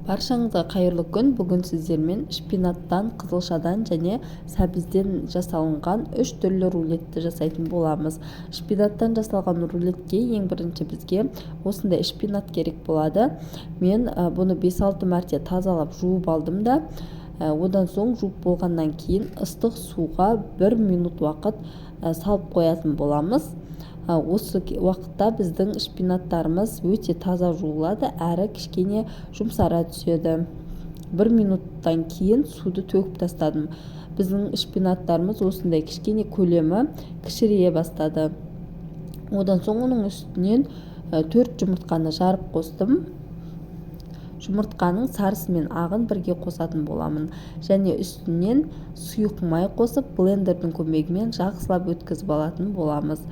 Баршаңызға қайырлы күн! Бүгін сіздермен шпинаттан, қызылшадан және сәбізден жасалынған үш түрлі рулетті жасайтын боламыз. Шпинаттан жасалған рулетке ең бірінші бізге осындай шпинат керек болады. Мен бұны 5-6 мәрте тазалап жуып алдым да, одан соң жуып болғаннан кейін ыстық суға 1 минут уақыт салып қоятын боламыз. Осы уақытта біздің шпинаттарымыз өте таза жуылады, әрі кішкене жұмсара түседі. 1 минуттан кейін суды төгіп тастадым. Біздің шпинаттарымыз осындай кішкене көлемі кішірейе бастады. Одан соң оның үстінен 4 жұмыртқаны жарып қостым. Жұмыртқаның сарысы мен ағын бірге қосатын боламын. Және үстінен сұйық май қосып, блендердің көмегімен жақсылап өткізіп алатын боламыз.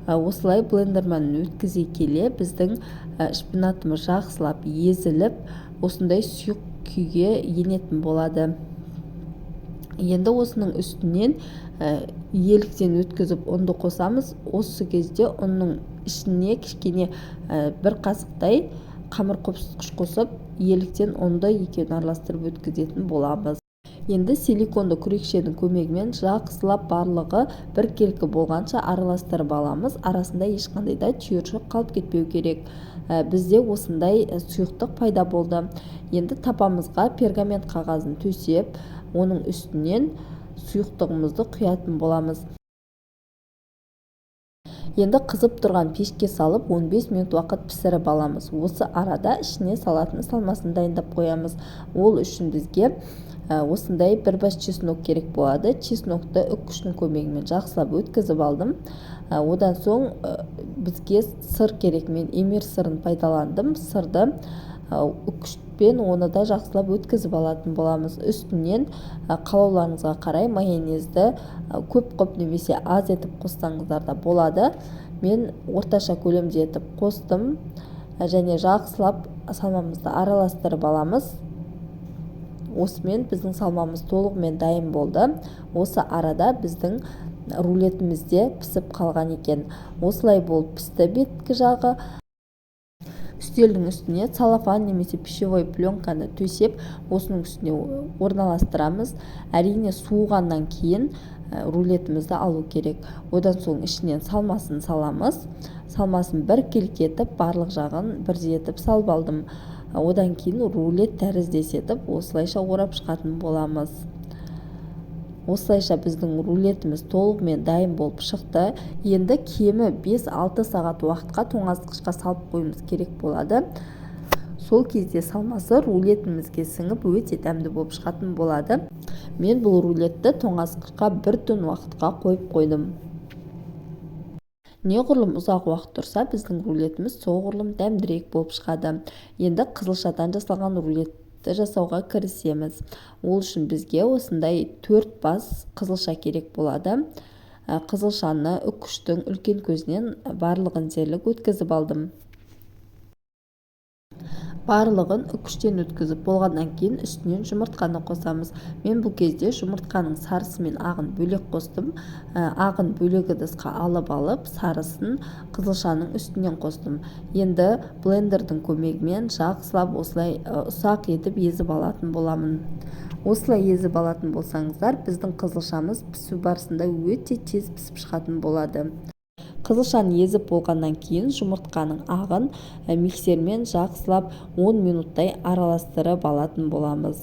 Осылай блендермен өткізе келе біздің шпинатымыз жақсылап езіліп, осындай сұйық күйге енетін болады. Енді осының үстінен еліктен өткізіп ұнды қосамыз. Осы кезде ұнның ішіне кішкене бір қасықтай қамыр қопсытқыш қосып, еліктен ұнды екеуін араластырып өткізетін боламыз. Енді силиконды күрекшенің көмегімен жақсылап барлығы біркелкі болғанша араластырып аламыз. Арасында ешқандай да түйіршік қалып кетпеу керек. Бізде осындай сұйықтық пайда болды. Енді табамызға пергамент қағазын төсеп, оның үстінен сұйықтығымызды құятын боламыз. Енді қызып тұрған пешке салып 15 минут уақыт пісіріп аламыз. Осы арада ішіне салатын салмасын дайындап қоямыз. Ол үшін бізге осындай бір бас чеснок керек болады. Чеснокты үккіштің көмегімен жақсылап өткізіп алдым. Одан соң бізге сыр керек. Мен эмир сырын пайдаландым. Сырды үккішпен оны да жақсылап өткізіп алатын боламыз. Үстінен қалауларыңызға қарай майонезді көп қып немесе аз етіп қоссаңыздар да болады. Мен орташа көлемде етіп қостым. Және жақсылап салмамызды араластырып аламыз. Осымен біздің салмамыз толығымен дайын болды. Осы арада біздің рулетіміз де пісіп қалған екен. Осылай болып пісті беткі жағы. Үстелдің үстіне целлофан немесе пищевой пленканы төсеп, осының үстіне орналастырамыз. Әрине, суығаннан кейін рулетімізді алу керек. Одан соң ішінен салмасын саламыз. Салмасын біркелкі етіп, барлық жағын бірдей етіп салып алдым. Одан кейін рулет тәріздес етіп, осылайша орап шығатын боламыз. Осылайша біздің рулетіміз толығымен дайын болып шықты. Енді кемі 5-6 сағат уақытқа тоңазытқышқа салып қоюымыз керек болады. Сол кезде салмасы рулетімізге сіңіп, өте дәмді болып шығатын болады. Мен бұл рулетті тоңазытқышқа бір түн уақытқа қойып қойдым. Неғұрлым ұзақ уақыт тұрса, біздің рулетіміз соғұрлым дәмдірек болып шығады. Енді қызылшадан жасалған рулетті жасауға кірісеміз. Ол үшін бізге осындай 4 бас қызылша керек болады. Қызылшаны үккіштің үлкен көзінен барлығын дерлік өткізіп алдым. Барлығын үккіштен өткізіп болғаннан кейін үстінен жұмыртқаны қосамыз. Мен бұл кезде жұмыртқаның сарысы мен ағын бөлек қостым. Ағын бөлек ыдысқа алып, сарысын қызылшаның үстінен қостым. Енді блендердің көмегімен жақсылап осылай ұсақ етіп езіп алатын боламын. Осылай езіп алатын болсаңыздар, біздің қызылшамыз пісу барысында өте тез пісіп шығатын болады. Қызылшаны езіп болғаннан кейін жұмыртқаның ағын миксермен жақсылап 10 минуттай араластырып алатын боламыз.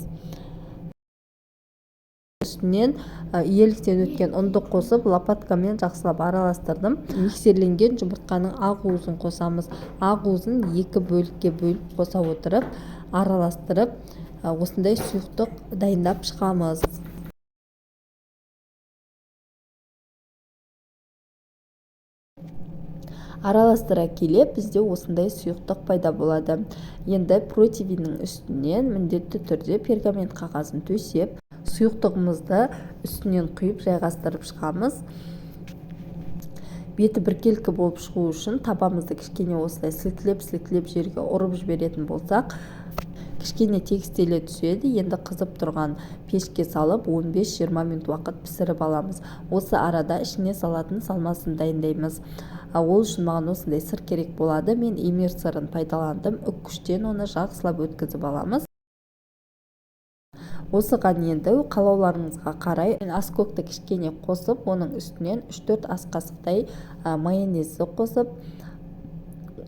Үстінен еліктен өткен ұнды қосып, лопаткамен жақсылап араластырдым. Миксерленген жұмыртқаның ақ уызын қосамыз. Ақ уызын 2 бөлікке бөліп қоса отырып, араластырып, осындай сұйықтық дайындап шығамыз. Араластыра келе бізде осындай сұйықтық пайда болады. Енді противеннің үстінен міндетті түрде пергамент қағазын төсеп, сұйықтығымызды үстінен құйып жайғастырып шығамыз. Беті біркелкі болып шығу үшін табамызды кішкене осылай сілкілеп-сілкілеп жерге ұрып жіберетін болсақ, кішкене тегістеле түседі. Енді қызып тұрған пешке салып 15-20 минут уақыт пісіріп аламыз. Осы арада ішіне салатын салмасын дайындаймыз. Ол үшін маған осындай сыр керек болады. Мен эмир сырын пайдаландым. Үккіштен оны жақсылап өткізіп аламыз. Осыған енді қалауларыңызға қарай аскөкті кішкене қосып, оның үстінен 3-4 ас қасықтай майонезді қосып,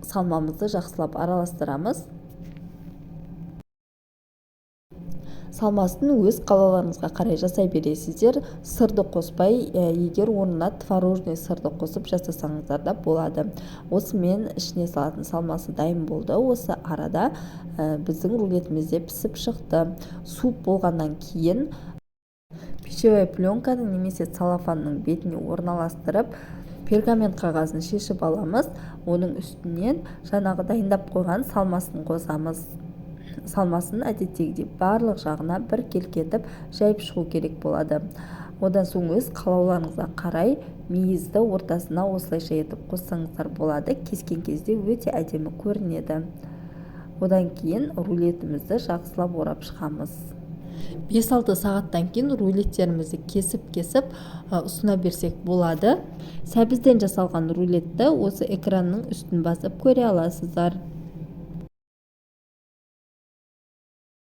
салмамызды жақсылап араластырамыз. Салмасын өз қалауларыңызға қарай жасай бересіздер. Сырды қоспай, егер орнына творожный сырды қосып жасасаңыздар да болады. Осымен ішіне салатын салмасы дайын болды. Осы арада біздің рулетіміз де пісіп шықты. Суып болғаннан кейін пищевая пленканың немесе целлофанның бетіне орналастырып, пергамент қағазын шешіп аламыз. Оның үстінен жаңағы дайындап қойған салмасын қосамыз. Салмасын әдеттегідей барлық жағына біркелкі етіп жайып шығу керек болады. Одан соң өз қалауларыңызға қарай мейізді ортасына осылайша етіп қоссаңыздар болады. Кескен кезде өте әдемі көрінеді. Одан кейін рулетімізді жақсылап орап шығамыз. 5-6 сағаттан кейін рулеттерімізді кесіп-кесіп ұсына берсек болады. Сәбізден жасалған рулетті осы экранның үстін басып көре аласыздар.